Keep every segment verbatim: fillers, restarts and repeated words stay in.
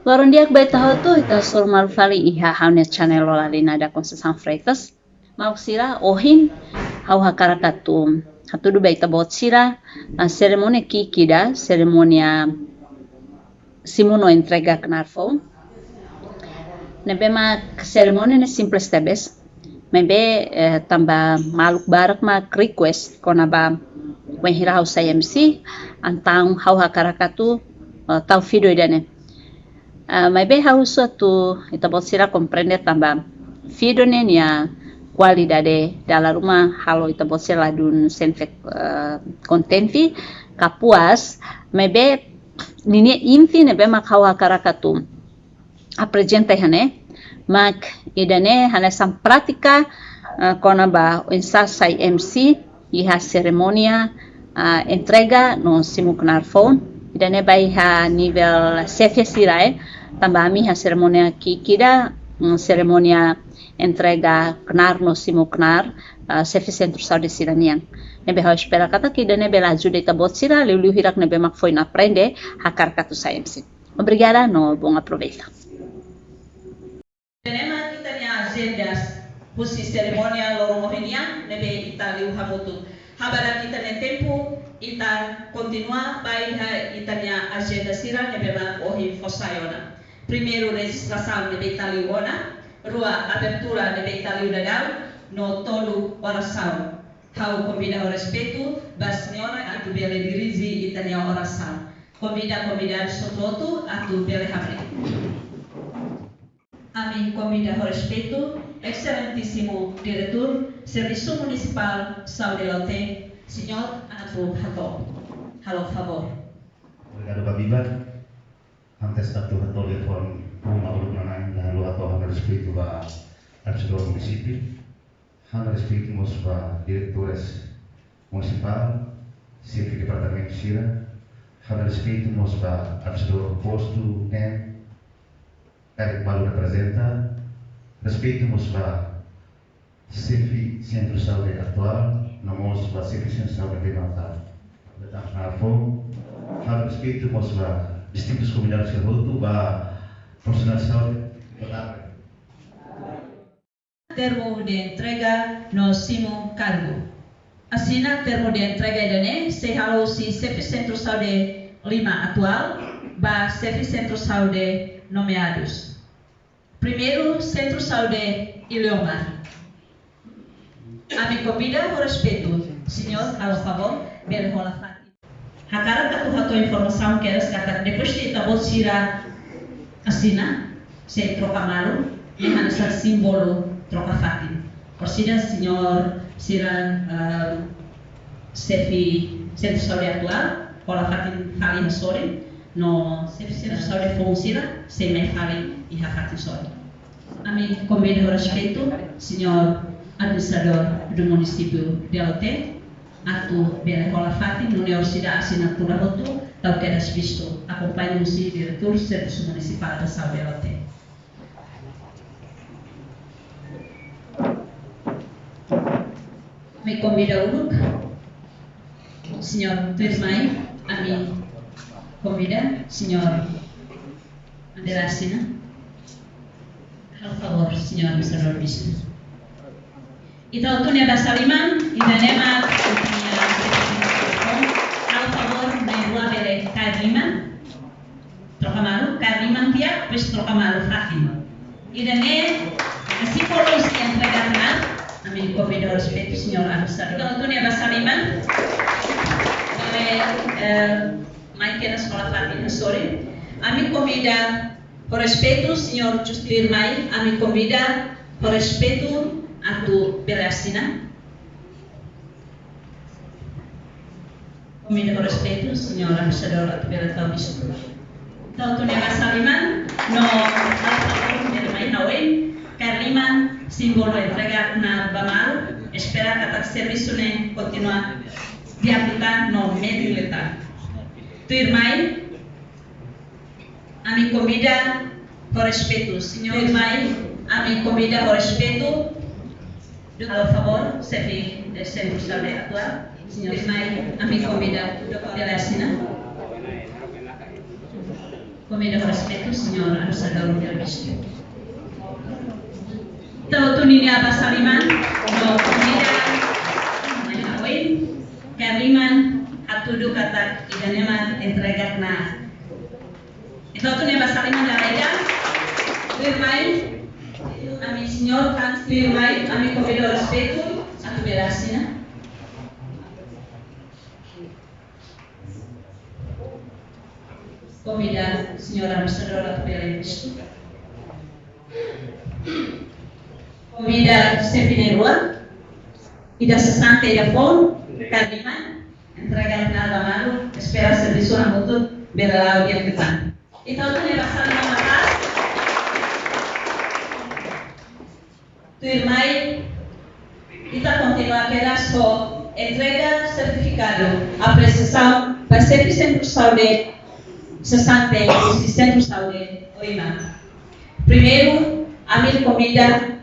Loron di'ak ba ita hotu, ita hasoru malu fali iha ha'u-nia channel Lola Linada Conceição Freitas. Maluk sira, ohin ha'u hakarak atu hatudu ba ita-boot sira, ah, serimónia ki'ik ida, serimónia simu no entrega knaar foun. Ne'ebé mak serimónia ne'e simples tebes. Maibé, eh, tanba maluk barak mak request kona-ba wainhira ha'u sai M C, entaun ha'u hakarak atu, eh, tau vídeo ida-ne'e. Ah, maibé ha'u husu atu ita-boot sira komprende tanba vídeo ne'e nia kualidade dala ruma halo ita-boot sira ladún sente, eh, kontente, ka puas, maibé ninia inti ne'ebé mak ha'u hakarak atu aprezenta iha ne'e, mak ida-ne'e hanesan prátika, eh, kona-ba oinsá sai M C iha serimónia, ah, entrega no simu knaar foun. Ida-ne'e ba iha nivel xefe sira, eh, tanba ami iha serimónia ki'ik ida, mm, serimónia entrega knaar no simu knaar, ah, xefe Sentru Saúde sira-nian. Ne'ebé ha'u espera katak ida-ne'e bele ajuda ita-boot sira, liuliu hirak ne'ebé mak foin aprende hakarak atu sai M C. Obrigada no bom aproveita. Tenemos ita-nia ajendas husi serimónia loron ohin nian ne'ebé ita liu hamutuk. Habadak ita-nia tempu, ita kontinua ba iha ita-nia ajenda sira ne'ebé mak ohin fó sai ona. Primeiru, rejistrasaun ne'ebé ita liu ona. Rua, abertura ne'ebé ita liu daudaun. No tolu, orasaun. Ha'u konvida ho respeitu ba señora atu bele dirije ita-nia orasaun. Konvida konvidadus hotu-hotu atu bele hamriik. Ami konvida ho respeitu Exelentísimu Diretór Servisu Munisipál Saúde Lautein, señór Artur Hato. Halo favór. Obrigadu ba Biba. Antes atu hato'o liafuan ruma uluk nanain, dahuluk hato'o ha'u-nia respeitu ba administradór munisípiu. Ha'u-nia respeitu mós ba diretores munisipál, xefe departamentu sira. Ha'u-nia respeitu mós ba administradór postu nian, karik balu reprezenta. Respeitu mós ba xefe Sentru Saúde atuál, no mós ba xefe Sentru Saúde ne'ebé mak atu entrega knaar foun. Ha'u-nia respeitu mós ba distintus konvidadus sira hotu, ba profisionál saúde, boa tarde. Termu de entrega no simu kargu. Asina termu de entrega ida-ne'e sei halo husi xefe Sentru Saúde lima atuál ba xefe Sentru Saúde nomeadus. Primeiru, Sentru Saúde Iliomar. Ami konvida ho respeitu, señór, halo favór, bele hola fatin. Hakarak atu hato'o informasaun kedas katak depois de ita-boot sira asina, sei troka malu, ne'e hanesan símbolu troka fatin. Orsida señór sira, eh, xefe Sentru Saúde atuál, hola fatin fali iha sorin, no xefe Sentru Saúde foun sira, sei mai fali iha fatin sorin. Ami konvida ho respeitu, señór administradór do munisípiu de Lautein, atu bele hola fatin, nune'e orsida asinatura hotu tau kedas vistu, akompaña husi diretór Servisu Munisipál da Saúde Lautein. Ami konvida uluk, señór tuirmai, ami konvida señór André Lassina. Halo favór, señór administradór vistu. Ita hotu nia basa liman, ida-ne'e mak ita-nia. Halo favór, na'in-rua bele kaer liman. Troka malu, kaer liman tiha, depois troka malu fatin. Ida-ne'e, eh, símbolu husi entrega knaar, ami konvida ho respeitu, señór administradór. Ita hotu nia basa liman, bele, eh, mai kedas hola fatin iha sorin. Ami konvida ho respeitu, señór Justin, mai, ami konvida ho respeitu atu bele asina. Konvida ho respeitu, señór administradór atu bele tau vistu. Ita hotu nia basa liman, no halo favór bele mai ha'u hein, kaer liman, símbolu entrega knaar ba malu, espera katak servisu ne'e kontinua di'ak liután no metin liután. Tuirmai, ami konvida ho respeitu, señór. Tuirmai, ami konvida ho respeitu. Halo favór, xefe Sentru Saúde atuál, señór. Tuirmai, ami konvida doutór André Lassina. Konvida ho respeitu, señór Ambasadór Telebisku. Ita hotu ninia basa liman, no konvida mai ha'u oin, ha'u-nia liman, hatudu katak ida-ne'e mak entrega knaar. Ita hotu ninia basa liman dala ida, tuirmai, ami señór kan tuirmai, ami konvida ho respeitu, atu bele asina. Konvida señór Ambasadór atu bele asina. Konvida xefe na'in-rua, ida sesante ida foun, ha'u-nia liman, entrega knaar ba malu, espera servisu hamutuk bele la'o di'ak liután. Entaun, ita-nia basa liman maka'as. Tuirmai, ita kontinua kedas ho entrega sertifikadu apresiasaun ba xefe Sentru Saúde sesante husi Sentru Saúde Oimar. Primeiru, ami konvida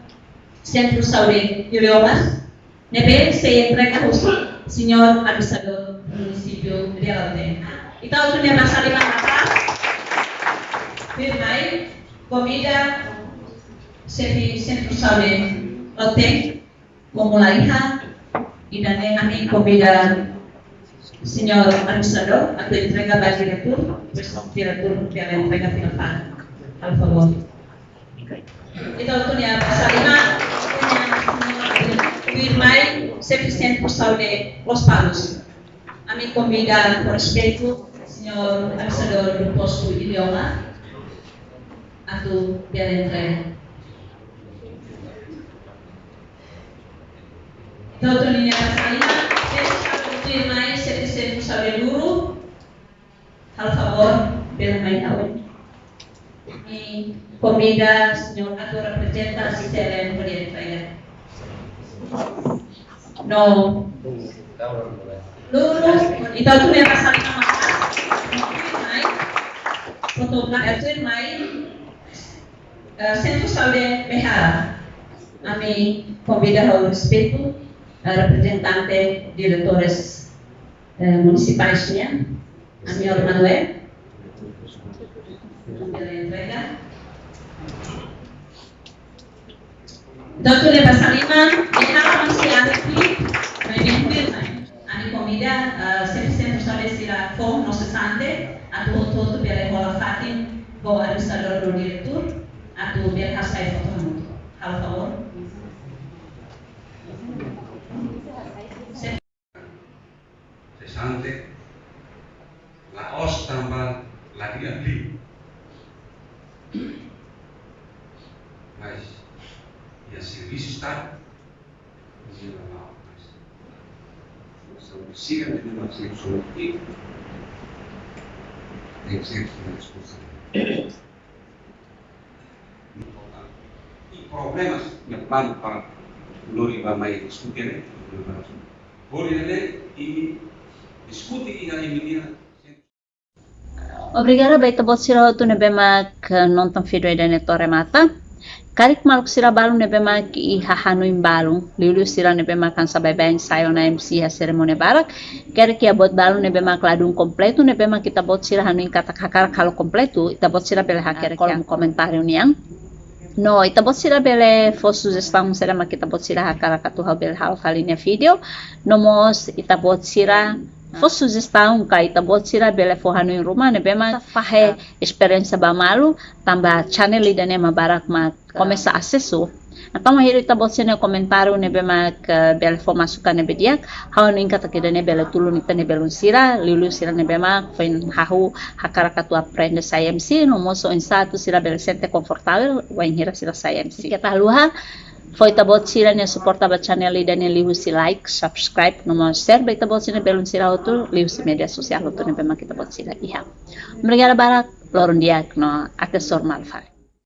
Sentru Saúde Yuri Omar, ne'ebé sei entrega husi señór Ambasadór Munisípiu de Lautém. Ita hotu ninia basa liman maka'as. Tuirmai, konvida xefe Sentru Saúde Lautém, Komulaiha, ida-ne'e ami konvida señór Ambasadór atu entrega ba diretór, depois diretór bele entrega fila fali. Halo favór. Entaun, ita hotu ninia basa liman, tuirmai, xefe Sentru Saúde Lospalos. Ami konvida ho respeitu, señór Ambasadór do Postu Yuri Omar, atu bele entrega. Entaun, ita hotu ninia basa liman, xefe Sentru Saúde Luru, halo favór, bele mai ha'u oin. Ami konvida señór atu reprezenta S C L M hodi entrega. No. Luru, entaun, ita hotu ninia basa liman maka'as. Tuirmai, foto ba, eh, tuirmai, eh, Sentru Saúde Beihara. Ami konvida ho respeitu, eh, reprezentante diretores, eh, munisipais nian, señór Manuel. Bele entrega. Entaun, ita hotu ninia basa liman, Beihara mós iha klip, mai mentir, mai. Ami konvida, eh, xefe Sentru Saúde sira foun no sesante, atu hotu-hotu bele hola fatin ho Ambasadór no diretór, atu bele hasai foto hamutuk. Halo favór. Sesante, la'ós tanba la di'ak liu. Mas, iha servisu Estadu, iha la, mas, solusaun sira ne'ebé mak servisu, tenke ser responsavel. I problemas ne'ebé para lori ba mai diskute ne'e, hodi ne'e, i diskute iha imi-nia. Obrigada ba ita-boot sira hotu ne'ebé mak nonton vídeo ida-ne'e to'o remata. Karik maluk sira balu ne'ebé mak iha hanoin balu, liuliu sira ne'ebé mak hanesan baibain sai ona M C iha serimónia barak, karik iha buat balu ne'ebé mak ladún kompletu, ne'ebé mak ita-boot sira hanoin katak hakarak halo kompletu, ita-boot sira bele hakerek iha kolom komentáriu nian. No ita-boot sira bele fó sujestaun saida mak ita-boot sira hakarak atu ha'u bele halo fali nia vídeo. No mós ita-boot sira fó sujestaun ka ita-boot sira bele fó hanoin ruma ne'ebé mak fahe esperiénsia ba malu, tanba channel ida-ne'e mak barak mak komesa asesu. Entaun, bainhira ita-boot sira-nia komentáriu ne'ebé mak, eh, bele fó masukan ne'ebé di'ak, ha'u hanoin katak ida-ne'e bele tulun ita-nia belun sira, liuliu sira ne'ebé mak foin hahú hakarak atu aprende sai M C, no mós oinsá atu sira bele sente konfortavel bainhira sira sai M C. Keta haluha, fó ita-boot sira-nia suporta ba channel ida-ne'e liuhusi like, subscribe, no mós share ba ita-boot sira-nia belun sira hotu, liuhusi média sosiál hotu ne'ebé mak ita-boot sira iha. Obrigada barak, loron di'ak no até sorumutu fali.